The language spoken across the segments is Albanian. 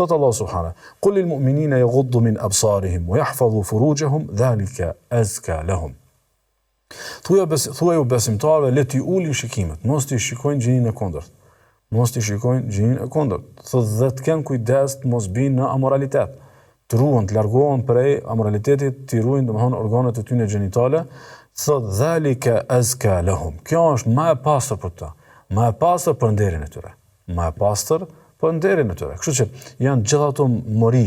Thotë Allahu subhane, Kul lil mu'minina yaghuddu min absarihim wa yahfazu furujahum dhalika azka lahum. Thuaju bes, thuaju besimtarëve le t'i ulin shikimet, mos t'i shikojnë gjininë e kundërt. Mos t'i shikojnë gjininë e kundërt. Thotë dhe të kenë kujdes të mos bijnë në amoralitet. Të ruhen, të largohen prej amoralitetit, t'i ruajnë domethënë organet e tyre gjenitale, thotë dhalika azka lahum. Kjo është më e pastër për ta, më e pastër për nderin e tyre. Më e pastër për nderin e tyre. Kështu që janë gjithë ato mori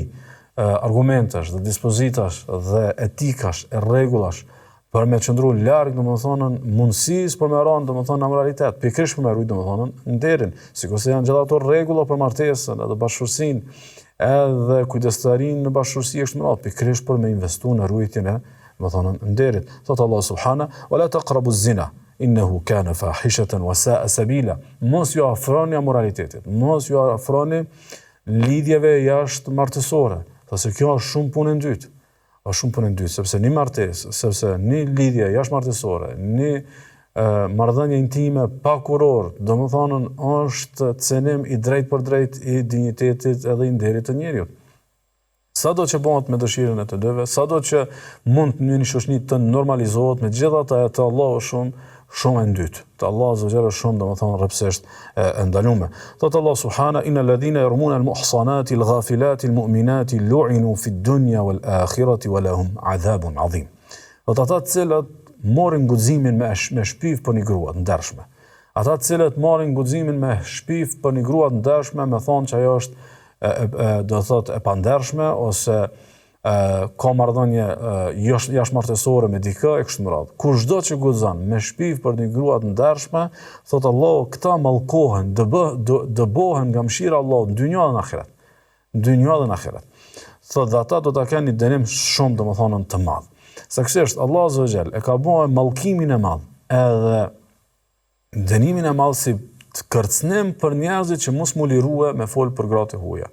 argumentesh dhe dispozitash dhe etikash e rregullash për me qëndru larg, domethënë, mundësisë për me ranë, domethënë, në amoralitet, pikërisht për me rujt, domethënë, nderin, sikurse janë gjithë ato rregulla për martesën edhe bashkëshortësinë, edhe kujdestarinë në bashkëshortësi e kështu me radhë, pikërisht për me investu në rujtjen e, domethënë, nderit. Thotë Allahu subhana, "Wa la taqrabu zina, innahu kana fahishatan wa sa'a sabila." Mos ju afroni amoralitetit, mos ju afroni lidhjeve jashtë martesore, thotë se kjo është shumë punë e ndytë. Është shumë punë e ndytë, sepse një martesë, sepse një lidhje jashtëmartesore, një marrëdhënie intime pa kurorë, domethënë është cenim i drejtpërdrejtë i dinjitetit edhe i nderit të njeriut. Sado që bëhet me dëshirën e të dyve, sado që mund në një shoqni të normalizohet, megjithatë ajo te Allahu është shumë shumë e ndytë. Te Allahu azza wa është shumë, domethënë rreptësisht e, e ndalume. Thotë Allahu subhana inna alladhina yarmuna al-muhsanati al-ghafilati al-mu'minati lu'inu fi ad-dunya wal-akhirati wa lahum 'adhabun 'adhim. Thotë ata të cilët marrin guximin me me shpif për një grua të ndershme. Ata të cilët marrin guximin me shpif për një grua të ndershme, me thonë që ajo është e, e, e do thotë e pandershme ose ka marrëdhënie jashtëmartesore me dikë e kështu me radhë. Kushdo që guxon me shpif për një grua të ndershme, thotë Allahu, këta mallkohen, dëbohen nga mëshira e Allahut në dynja dhe në ahiret. Në dynja dhe në ahiret. Thotë dhe ata do ta kenë një dënim shumë domethënë të madh. Saktësisht Allahu azza wa jall e ka bë mallkimin e madh, edhe dënimin e madh si kërcënim për njerëzit që mos m'u lirue me fol për gratë e huaja,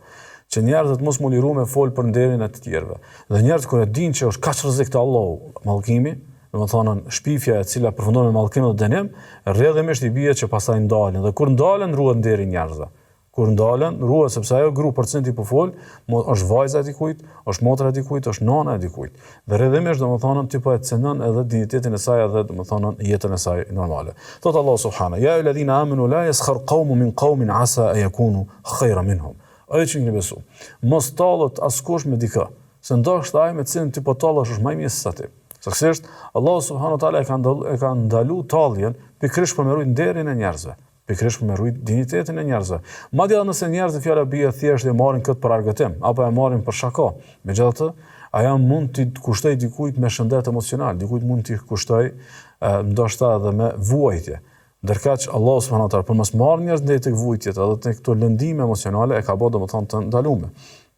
që njerëzit mos m'u liru me fol për nderin e të tjerëve. Dhe njerëzit kur e dinë që është kaq rrezik te Allahu mallkimi, domethënë shpifja e cila përfundon me mallkim dhe dënim, rrjedhimisht i bie që pastaj ndalen dhe kur ndalen ruhet nderi i njerëzve. Kur ndalen, ruhet sepse ajo gru për cilën ti po fol, është vajza e dikujt, është motra e dikujt, është nana e dikujt. Dhe rrjedhimisht, domethënë, ti po e cenon edhe dinjitetin e saj edhe domethënë jetën e saj normale. Thot Allahu subhana, ja ejuhalladhina amanu la yaskhar qaumun min qaumin asa an yakunu khayra minhum. O ju që keni besu, mos tallet askush me dikë, se ndoshta ai me të cilin ti po tallesh është më i mirë se sa ti. Saktësisht, Allahu subhanahu wa taala e ka ndalu, e ka ndalu talljen pikërisht për me rujt nderin e njerëzve. Pikërisht për me rujt dinjitetin e njerëzve. Madje edhe nëse njerëzit fjala bie thjesht e marrin këtë për argëtim, apo e marrin për shaka. Megjithatë, ajo mund t'i kushtojë dikujt me shëndet emocional, dikujt mund t'i kushtojë ndoshta edhe me vuajtje. Ndërkaq Allahu subhanahu wa taala për mos marrë njerëz deri tek vuajtjet edhe tek këto lëndime emocionale e ka bërë domethënë të ndalume.